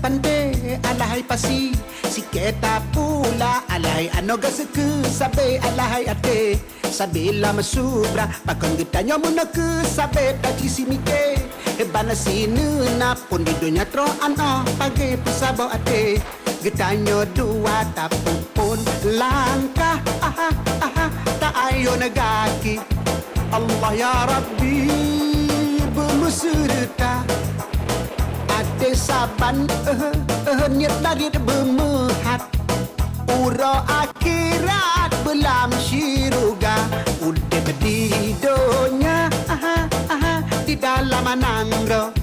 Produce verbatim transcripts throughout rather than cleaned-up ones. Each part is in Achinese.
Pandé alahai pasi, sikée tapula alahai anoe gaseukeu sabé alahai até. Sabé lam subra pakon geutanyoe meunoe keu sabé taci simike. Bana sineuna pun di donya troh anoe pagée peusaboh até. Geutanyoe dua tapeuphon langkah, aha, aha, ta ayo neugaki. Allah ya Rabbi beumeuseureuta. Até saban, eh, eh, niet larit beumeuhat. Uroe akhirat beulam syeuruga. Udeb di donya, aha, aha, di dalam nanggroe.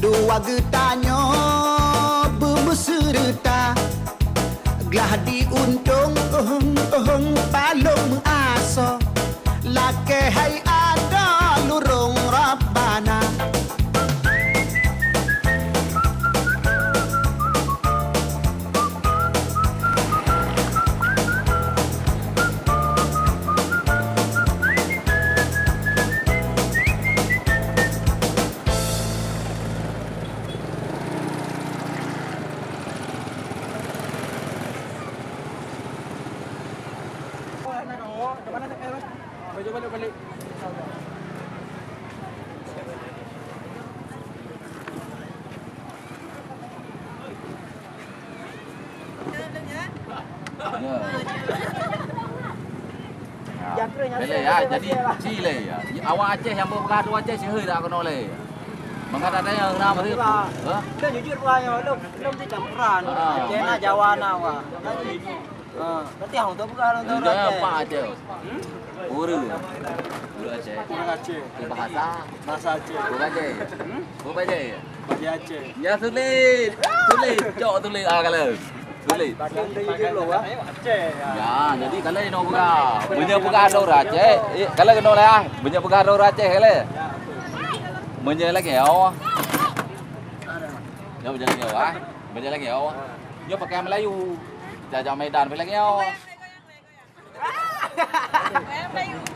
Dua geutanyoe beumeuseureuta. Glah di untông, uhong, uhong palong meuasoe. Lakée hai adoe lurông Rabbana. Ya. Ya. Boleh ya, jadi si le ya. Awak Aceh nyang beupeugah tu Aceh sihoi dak keunoe le. Maka dak tanya kenapa tu? Ha? Kan jujur bukan yang lom, lom tu campuran. Ah, Aceh na, Jawa na, wah. Ha, berarti hang tu bukan orang tu Aceh. Apa Aceh? Hmm? Ureueng. Ureueng Aceh. Ureueng Aceh. Bahasa. Bahasa Aceh. Ureueng Aceh. Hmm? Ureueng Aceh. Bahasa Aceh. Ya, sulit. Sulit. Cok sulit ah, kalau. Sulit. Aceh, ya. Ya, jadi kalau inoe peugah. Meunyoe peugah ada ureueng Aceh, eh, kalau keunoe lah, ah. Meunyoe peugah ada ureueng Aceh, kalau. Meunyoe lagèe, oh. Ya, meunyoe lagèe, ah. Meunyoe lagèe, oh. Nyoe pakai Melayu. Tajak Medan pih lagèe, oh.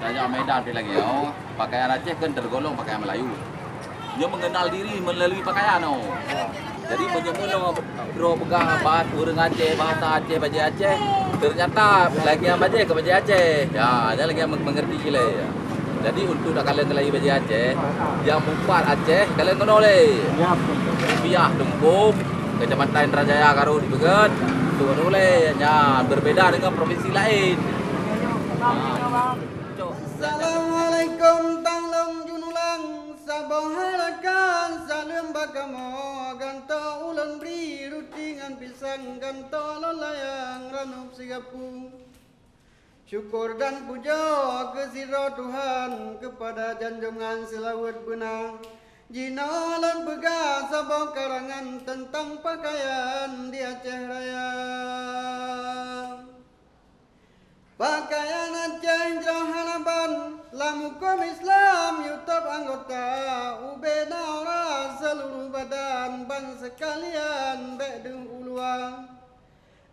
Tajak Medan pih lagèe nyoe, pakaian Aceh kan tergolong pakaian Melayu. Nyoe mengenal diri melalui pakaian nyoe. Jadi meunyoe meunoe droe peugah bahasa ureueng Aceh, bahasa Aceh, bajèe Aceh, ternyata lagèe nyan bajèe keu bajèe Aceh. Ya, nyan lagèe nyan mengerti ilèe. Jadi untuk takalon ngon lagèe bajèe Aceh, nyang meupat Aceh kalon keunoe lé. Rupiah Teungku. Kecamatan Indrajaya Garo dipeugèt, tu ulèe nyan berbeda dengan provinsi laén. Assalamualaikum, tanglong junulang, saboh hai rakan saleuem bak kamoe, gantoe ulôn bri ruti ngon pisang, gantoe lôn layang ranub sigapu. Syukur dan pujoe keu sidroe Tuhan, keupada janjongan seulaweuet beuna. Jinoe lôn peugah saboh karangan teuntang pakaian di Aceh Raya. Pakaian Aceh jroh hana ban, lam huköm Islam yue tôb anggota, ubena aurat seuluruh badan, ban seukalian bèk deuh u luwa.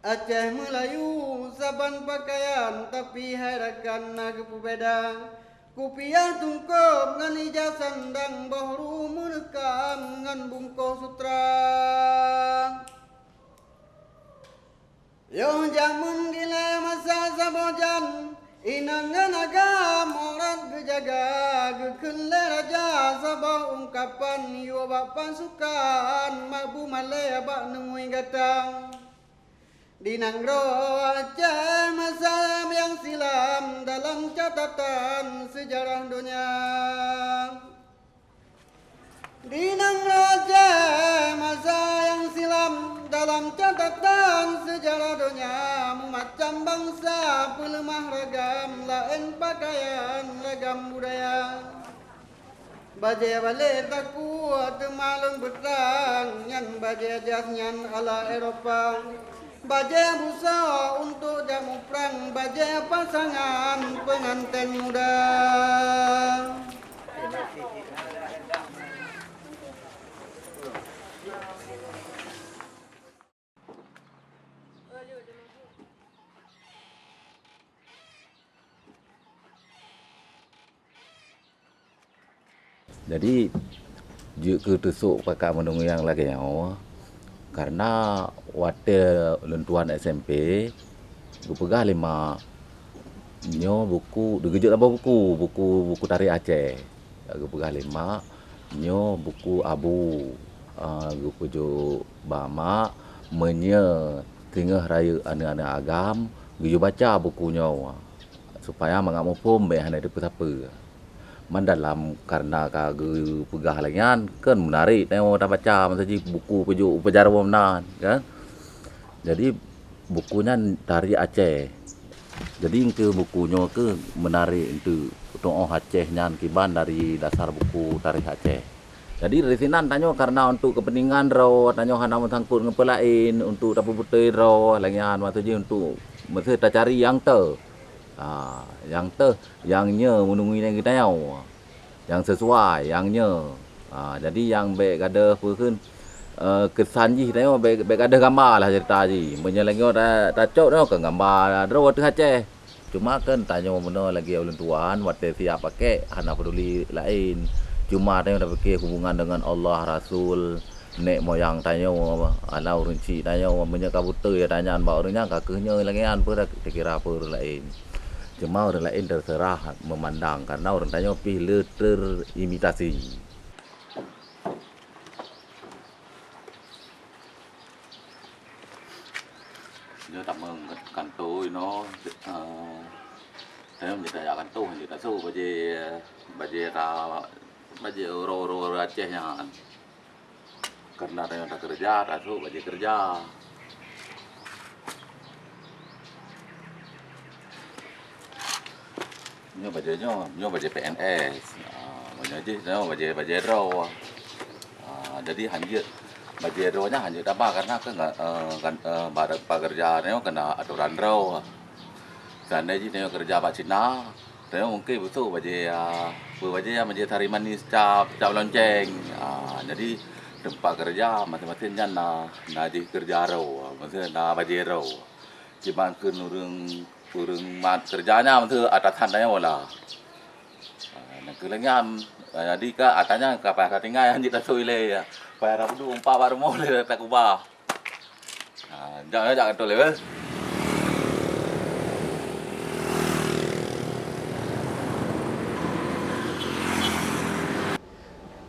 Aceh Meulayu saban pakaian, tapi hai rakan na geupeubeda. Kupiah tungkôb ngon ija sandang, boh rumoh neukam ngon bungkôh sutra. Yoh jameun dilèe masa saboh jan, inong ngon agam aurat geujaga, geukheun lé raja saboh ungkapan, yue bak pasukan mak bumalèe bak neumui gata. Di nanggroe Aceh masa nyang silam dalam catatan seujarah donya. Di nanggroe Aceh masa nyang silam dalam catatan seujarah donya, meumacam bansa peuleumah ragam, laén pakaian ragam budaya. Bajèe balèe takue teuma lôn peutrang, nyan bajèe jas nyan ala Eropa. Bajèe busoe untuk jak muprang, bajèe pasangan peungantén muda. Jadi, jeuet keu teusok pakai meunung nyang lagèe nyoe, Karena watèe lôn tuan S M P, geupeugah lé mak, nyoe buku, geujok saboh buku, buku, buku tarikh Aceh. Geupeugah lé mak, nyoe buku Abu, a, geupeujok bak mak, meunyoe teungoh rayeuk aneuk-aneuk agam, geuyue baca buku nyoe, supaya mangat muphom bèk hana teupeu-sapeue. Meudalam karena ka geupeugah lagèe nyan, kan meunarek tanyoe tabaca, masa jih buku peujok peujaroe meunan, kan. Jadi, buku nyan tarikh Aceh. Jadi, engkeu buku nyoe keuh meunarek enteuk tuoh Aceh nyan kiban dari dasar buku tarikh Aceh. Jadi, dari sinan tanyoe karena untuk kepentingan droe, tanyoe hana meusangkot ngon peulaén, untuk tapeubeutôi droe, lagèe nyan, maksud jih untuk meusé tacari nyang teu. Ha, nyang teuh, nyang nyoe meunungui lagèe tanyoe. Nyang sesuai, nyang nyoe. Ha, jadi nyang bèk gadoh peue kheun, eh, keusan jih tanyoe bèk, bèk gadoh gamba lah cerita jih. Meunyoe lagèe nyoe ta-, tacok nyoe keu gamba droe teuh Aceh. Cuma kan tanyoe meunoe lagèe ulôn tuan, watèe siap pakèk, hana peuduli laén. Cuma tanyoe tapike hubungan dengan Allah, Rasul, nek moyang tanyoe, alah ureueng chik tanyoe, meunyoe ka beutôi ata nyan bak ureueng nyan, ka keuh nyoe lagèe nyan, peue dak, takira peue ureueng laén. Cuma ureueng laén teuseurah meumandang, karena ureueng tanyoe pih le terimitasi. Nyoe tamong kanto inoe, eh, tanyoe meunyoe tajak kanto, hanjeuet tasoe bajèe, bajèe ra-, bajèe uroe-uroe Aceh nyan. Karena tanyoe takeureuja, tasoe bajèe keureuja. Nyoe bajèe nyoe, nyoe bajèe P N S. Ah, meunyoe jih nyoe bajèe, bajèe droe. Ah, jadi hanjeuet bajèe droe nyan hanjeuet taba karena kan, eh, kan, eh, ba-, ba keureuja nyoe keunan atoran droe. Seandai jih tanyoe keureuja bak Cina, tanyoe mungken beutôi bajèe, ah, peue bajèe, bajèe tari manis cap, cap lonceng. Ah, jadi teumpat keureuja maséng-maséng nyan na, na jih keureuja droe, maksudnya na bajèe droe. Kiban kheun ureueng, ureueng mat keureuja nyan, maksudnya atasan tanyoe lah. Ah, nyang keu lheueh nyan, ah, jadi ka ata nyan ka payah tatinggai, hanjeuet tasoe ilèe, ya. Payah tapeuduek umpat bak rumoh lé takubah. Ah, jak, jak, beutôi lé, weh.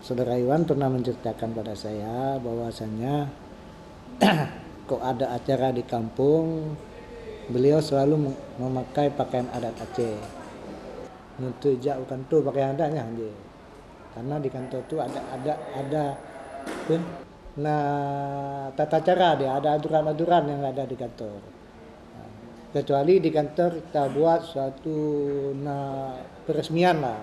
Saudara Iwan pernah menceritakan pada saya bahwasanya kok ada acara di kampung, beliau selalu me-, memakai pakaian adat Aceh. Untuk jak u kantor pakaian adat nyan je. Karena di kantor tu ada, ada, ada, apa, na tata cara dia, ada aturan-aturan yang ada di kantor. Kecuali di kantor kita buat suatu na peresmian lah,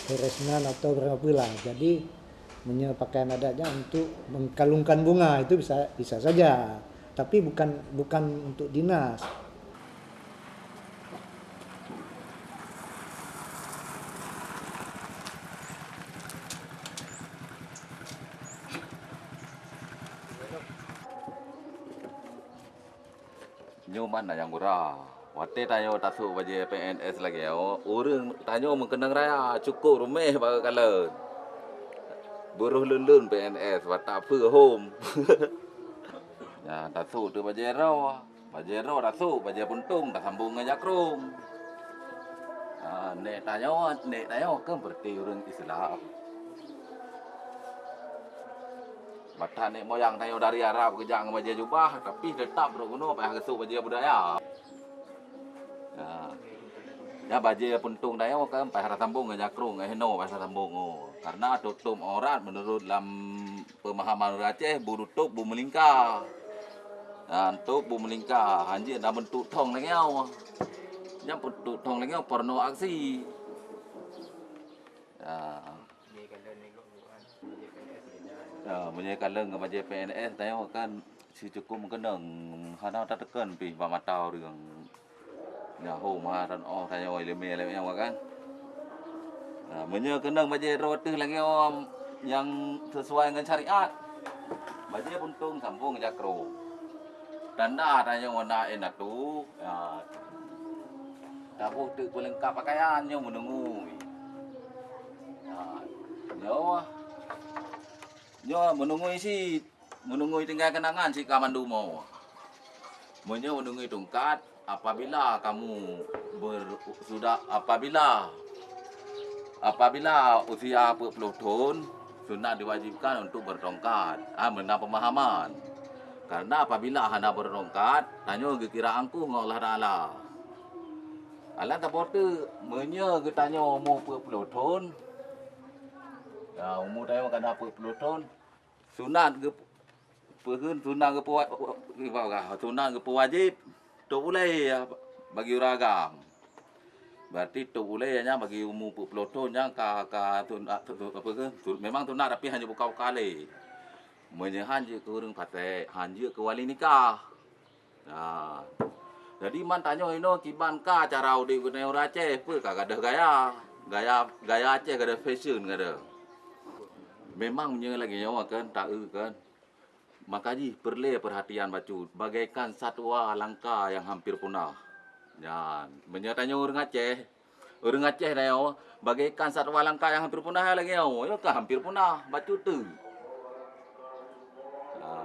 peresmian atau berapa lah. Jadi, meunyoe pakaian adatnya untuk mengkalungkan bunga, itu bisa, bisa saja. Tapi bukan, bukan untuk dinas. Nyoe man na nyang gura. Watèe tanyoe tasôk bajèe P N S lagèe nyoe, ureueng tanyoe meukeunong raya, cukôp ruméh bak kalon. Beurôh lôn-lôn P N S, watèe peue hom. Nyan tasôk teuk bajèe droe, bajèe droe tasôk, bajèe puntông tasambông ngon jakrông. Ah, nèk tanyoe, nèk tanyoe kan berarti ureueng Islam. Bak that nèk moyang tanyoe dari Arab geujak ngon bajèe jubah, tapi teutap droe keunoe payah geusôk bajèe budaya. Nah, nyan bajèe puntông tanyoe kan payah tasambông ngon jakrông, ngon hinoe payah tasambông. Oh, karena tutôp aurat menurut lam pemahaman ureueng Aceh, bu tutôp bu meulingka. Nah, tutôp bu meulingka, hanjeuet na beuntuk thong lagèe nyoe. Nyan beuntuk thong lagèe nyoe porno aksi. Ya. Ya, meunyoe kalon ngon bajèe P N S, tanyoe kan si cukôp meukeunong, hana tateukon pih bak mata ureueng. Nyan hom ha ran oh tanyoe ileumèe lagèe nyoe kan. Ha, meunyoe keunong bajèe droe teuh lagèe nyoe nyang sesuai ngon syariat, bajèe puntông sambông jakrông. Tanda tanyoe na indatu, ya, taboh teuk peulengkap pakaian nyoe meunungui. Ha, nyoe, nyoe meunungui cit. Meunungui tinggai keunangan si ka mandum. Meunyoe meunungui tungkat, apabila kamu ber-, sudah, apabila, apabila usia peuet ploh thon, sunat diwajibkan untuk bertongkat. Ah, meunan pemahaman. Karena apabila hana bertongkat, tanyoe geukira angkuh ngon Allah Taala. Alah tapote, meunyoe geutanyoe umu peuet ploh thon, ya, umu tanyoe ka na peuet ploh thon, sunat geup-, peue kheun, sunat geupeuwa-, sunat geupeuwajéb tôb ulée bagi ureuëng agam. Berarti tôb ulée nyan bagi umu peuet ploh thon nyan ka, ka sunat, su-, su-, apa ke, su-, memang sunat tapi hana buka-buka lé. Meunyoe han jeuet keu ureuëng fasek, han jeuet keu wali nikah. Nah, jadi man tanyoe inoe kiban ka cara udeb geutanyoe ureuëng Aceh, peue ka gadôh gaya. Gaya, gaya Aceh gadôh fashion gadôh. Memang meunyoe lagée nyoe kan, taeu kan. Maka jih peureulée peurhatian bacut, bagaikan satwa langka nyang hampir punah. Nyan, meunyoe tanyoe ureuëng Aceh, ureuëng Aceh tanyoe bagaikan satwa langka nyang hampir punah lagée nyoe, nyoe ka hampir punah, bacut teuk. Ha.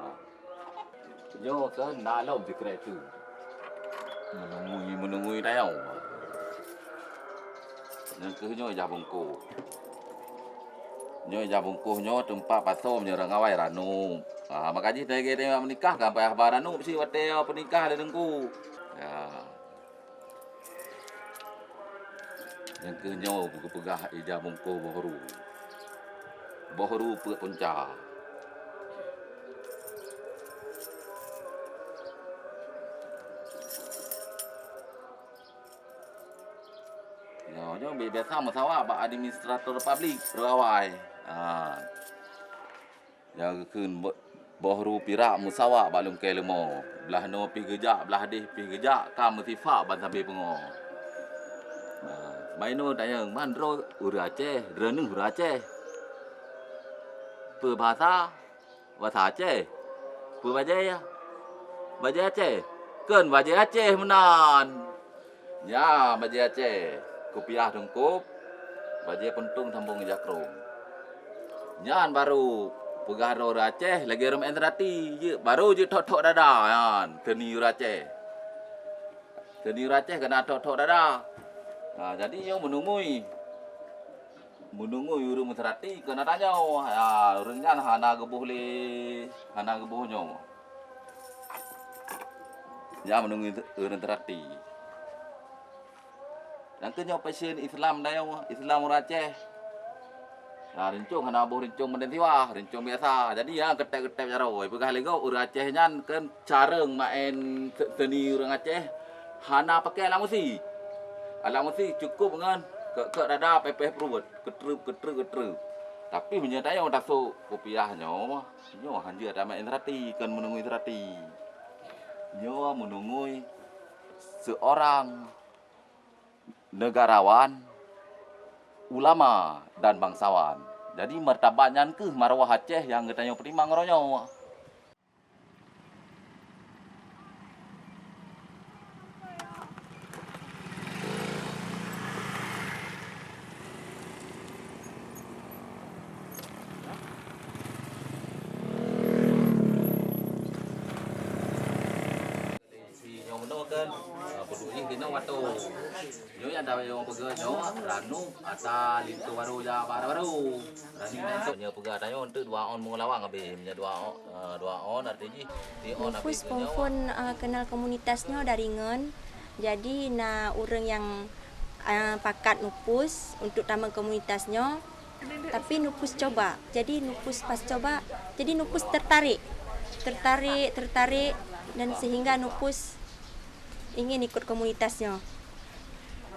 Nyoe kan na lom sikrek teuk. Meunungui, meunungui tanyoe. Nyang keuh nyoe ija bungkôh. Nyoe ija bungkôh nyoe teumpat pasoe meunyoe ureuëng awai ranup. Ha, maka jih lagée teurimong meunikah kan payah ba ranup si watée peunikah lé teungku. Ya. Nyang keuh nyoe geupeugah ija bungkôh boh ru. Boh ru peuet punca. Nyoe, nyoe bi-, biasa meusawa bak administrator publik, reuawai. Ha. Nyang geukheun bo-, boh ru pirak meusawa bak lungkée leumo. Blaih noe pih geujak, blaih déh pih geujak, ka meusifak ban sabe peungoh. Ha. Mainoe tanyong, man droe ureuëng Aceh, droeneueh ureuëng Aceh. Peue bahasa? Bahasa Aceh. Peue bajée ya? Bajée Aceh. Kon bajée Aceh meunan. Nya bajée Aceh. Kupiah teungkôb, bajée puntông sambông jakrong. Nyan baru peugah droe ureuëng Aceh lagée ureuëng meu'en seurati. Jeuet, baru jeuet thok-thok dada nyan. Teuni ureuëng Aceh. Teuni ureuëng Aceh keunan thok-thok dada. Ha, jadi nyoe meunungui. Meunungui ureuëng meuseurati keunan tanyoe, ha, ureuëng nyan hana geuboh lé, hana geuboh nyoe. Nyan meunungui ureuëng seurati. Nyang keuh nyoe fashion Islam tanyoe, Islam ureuëng Aceh. Ha, rincong hana boh rincong meudeh siwah, rincong biasa. Jadi, ya, keutép-keutép jaroe. Peugah lé gob, ureuëng Aceh nyan kan carông maén se-, seuni ureuëng Aceh hana pakai alat musik. Alat musik cukup ngon keu-, keu dada pepeh pruet, keutreuk, keutreuk, keutreuk. Tapi meunyoe tanyoe tasok kupiah nyoe, nyoe hanjeuet tamé seurati, kon meunungui seurati. Nyoe meunungui seurang negarawan, ulama, dan bangsawan. Jadi, martabat nyan keuh marwah Aceh nyang geutanyoe peutimang uroe nyoe. Si nyoe meunoe kan, ah, peuduek jih keunoe watô. Nyoe nyang tabang peugah nyoe, ranup ata linto barô jak bak barô. Ranup linto nyoe peugah tanyoe eunteuk dua on meungeulawang habéh. Meunyoe dua on, ah, dua on arti jih, si on habéh Nupus keu nyoe. Phôn-phôn, ah, kenal komunitas nyoe dari ngon. Jadi na ureuëng nyang, ah, pakat Nupus untuk tamong komunitas nyoe. Tapi Nupus coba. Jadi Nupus pas coba, jadi Nupus tertarik. Tertarik, tertarik, dan sehingga Nupus ingin ikut komunitas nyoe.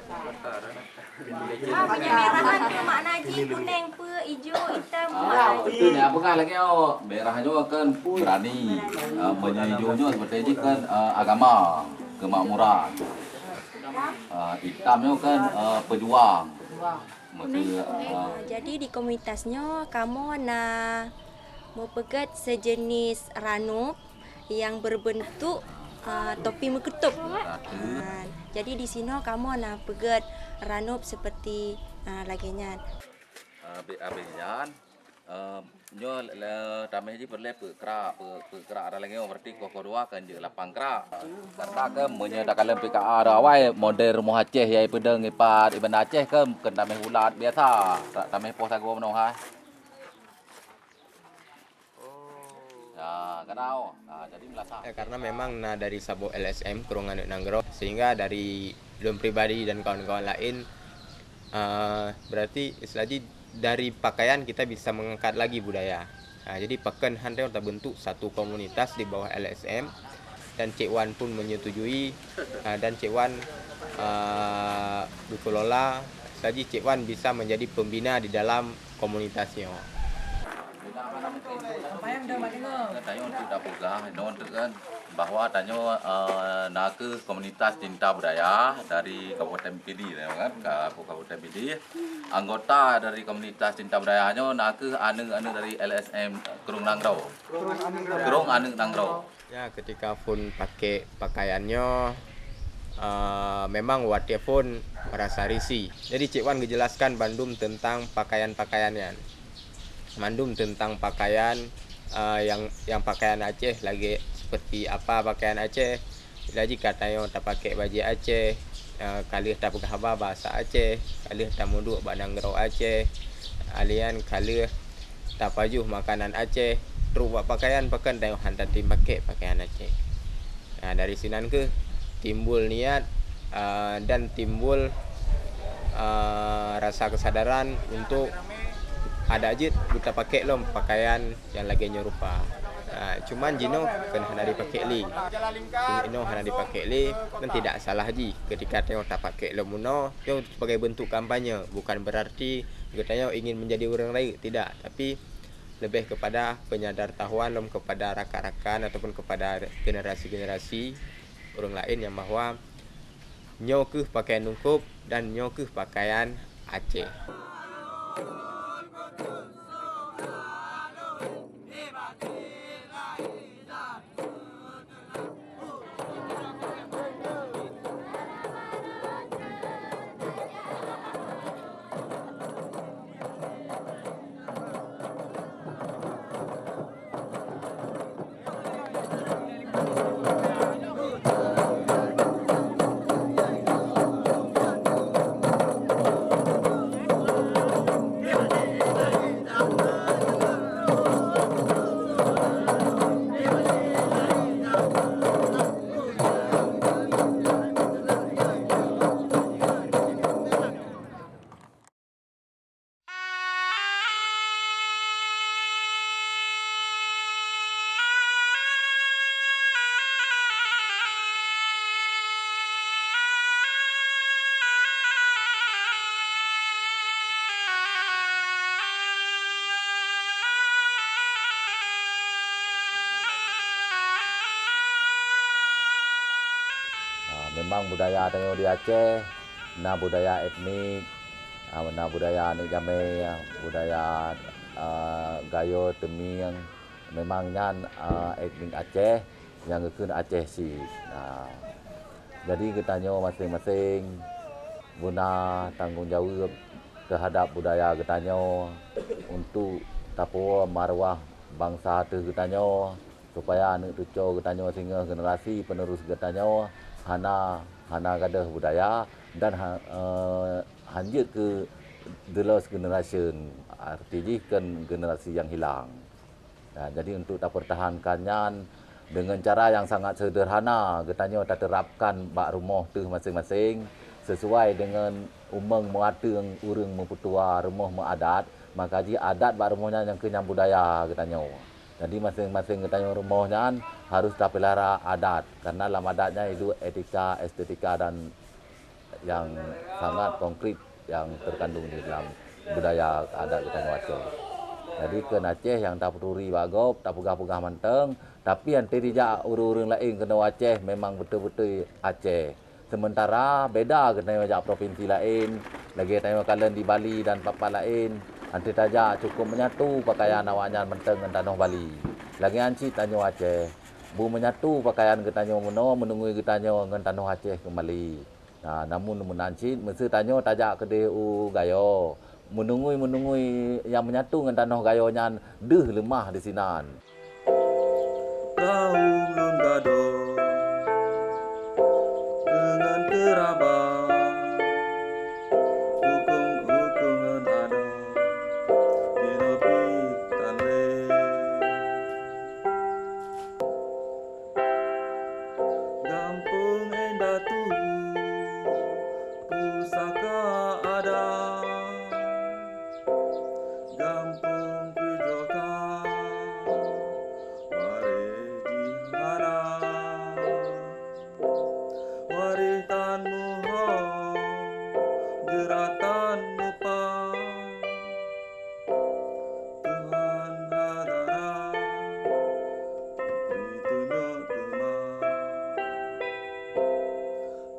Ah, meunyoe merah kan peue makna jih, kuneng peue, ijo, itam peue makna jih. Beutôi, nyan peugah lagée nyoe. Merah nyoe kan berani. Ah, meunyoe ijo nyoe seperti jih kan, ah, agama, kemakmuran. Ah, itam nyoe kan, ah, pejuang. Beutôi, ah. Ah, jadi di komunitas nyoe kamoe na meupeugét sejenis ranup yang berbentuk, ah, topi meukeutôb. Ah, jadi di sinoe kamoe na peugét ranup seperti, ah, lagée nyan. Ah, abéh, abéh nyan, Eh, nyoe le-, tameh jih peureulée peuet krak, peuet, peuet krak ada lagée nyoe, berarti koh-koh dua kan jeuet lapan krak. Karena ke meunyoe takalon P K A awai model rumoh Aceh yai peudong ipat iban Aceh ke keu tameh ulat biasa. Ta-, tameh poh sagoe meunoe hai. Ya, kenal. Ah, jadi meulasa. Ya, karena memang na dari saboh L S M, Krueng Aneuk Nanggroe, sehingga dari lôn pribadi dan kawan-kawan lain, eh, berarti istilah jih dari pakaian kita bisa mengangkat lagi budaya. Ah, jadi pakon han teuh tabentuk satu komunitas di bawah L S M dan Cik Wan pun menyetujui, ah, dan Cik Wan, ah, dikelola, istilah jih Cik Wan bisa menjadi pembina di dalam komunitas nyoe. Tanyoe tu dah peugah, nyoe tu kan, bahwa tanyoe, eh, nakeuh komunitas cinta budaya dari Kabupaten Pidie, kan, Kabupaten Pidie. Anggota dari komunitas cinta budaya nyoe nakeuh aneuk-aneuk dari L S M Krueng Nanggroe. Krueng Aneuk Nanggroe. Ya, ketika phon pakai pakaian nyoe, eh, memang watée phon rasa risih. Jadi Cik Wan geujelaskan bandum tentang pakaian-pakaian nyan. Mandum tentang pakaian, eh, yang, yang pakaian Aceh lagée seperti apa pakaian Aceh. Jadi ka tanyoe tapakai bajée Aceh, eh, ka lheueh tapeugah haba bahasa Aceh, ka lheueh tamuduek bak nanggroe Aceh, alian ka lheueh tapajoh makanan Aceh, trok bak pakaian pakon tanyoe han tatem pakai pakaian Aceh. Nah, dari sinan keuh timbul niat, ah, dan timbul, ah, rasa kesadaran untuk adak jeuet beutapakék lom pakaian nyang lagée nyoe rupa. Ah, cuman jinoe kon hana dipakék lé. Jinoe hana dipakék lé, dan tidak salah jih ketika tanyoe tapakék lom meunoe, nyoe sebagai bentuk kampanye, bukan berarti geutanyoe ingin menjadi ureuëng rayeuk, tidak, tapi lebih kepada penyadar tahuan lom kepada rakan-rakan ataupun kepada generasi-generasi ureuëng laén nyang bahwa nyoe kheueh pakaian eungkôb dan nyoe kheueh pakaian Aceh. Ah, memang budaya tanyoe di Aceh na budaya etnik, ah, na budaya aneuk jamé, budaya, ah, gayo teumieng. Memang nyan, ah, etnik Aceh nyang geukheun Aceh cit. Nah, jadi geutanyoe maséng-maséng beuna tanggong jaweueb teuhadab budaya geutanyoe untuk tapeuwoe marwah bansa ateueh geutanyoe, supaya aneuk cucoe geutanyoe singoh generasi penerus geutanyoe hana, hana gadôh budaya dan ha-, eh, hanjeuet keu the lost generation, arti jih kon generasi nyang hilang. Nah, jadi untuk tapeurtahankan nyan deungon cara nyang sangat seudeurhana, geutanyoe tateurapkan bak rumoh teuh maséng-maséng, sesuai deungon umong meuateueng ureuëng meupeutua rumoh meuadat, maka jih adat bak rumoh nyan nyang keuh nyan budaya geutanyoe. Jadi maséng-maséng geutanyoe rumoh nyan harôh tapeulara adat, karena lam adat nyan iduek etika, estetika dan nyang sangat konkret nyang teukandong di dalam budaya adat geutanyoe Aceh. Jadi kon Aceh nyang tapeuturi bak gob, tapeugah-peugah mantong, tapi nyang teurijak ureuëng-ureuëng laén keunoe Aceh memang beutôi-beutôi Aceh. Sementara beda geutanyoe jak provinsi laén, lagée tanyoe kalon di Bali dan pat-pat laén, nyang teurijak cukup menyatu pakaian awaknyan mantong ngon tanoh Bali. Lagée nyan cit tanyoe Aceh, beumenyatu pakaian geutanyoe meunoe meunungui geutanyoe ngon tanoh Aceh keumbali. Nah, namun meunan cit, meuseu tanyoe tajak keudeh u Gayo, Meunungui-meunungui nyang meunyato ngon tanoh gayo nyan deuh leumah disinan. Kaum lôn gadôh deungon keurabat, hukôm-hukôm lôn adoh, jinoe pih tan lé. Gampông Indatu, pusaka adat, gampông peujoka, waréh jih hana. Waréh tan muho, jeuratan mupa. Tuhan hana bri tunjok teuma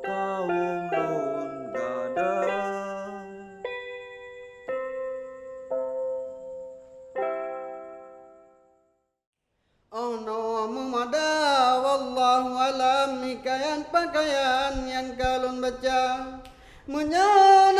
kaum lôn gadôh. Oh noe meumada, wallahu alam, hikayat-pakayat nyang ka lôn baca. Meunyoe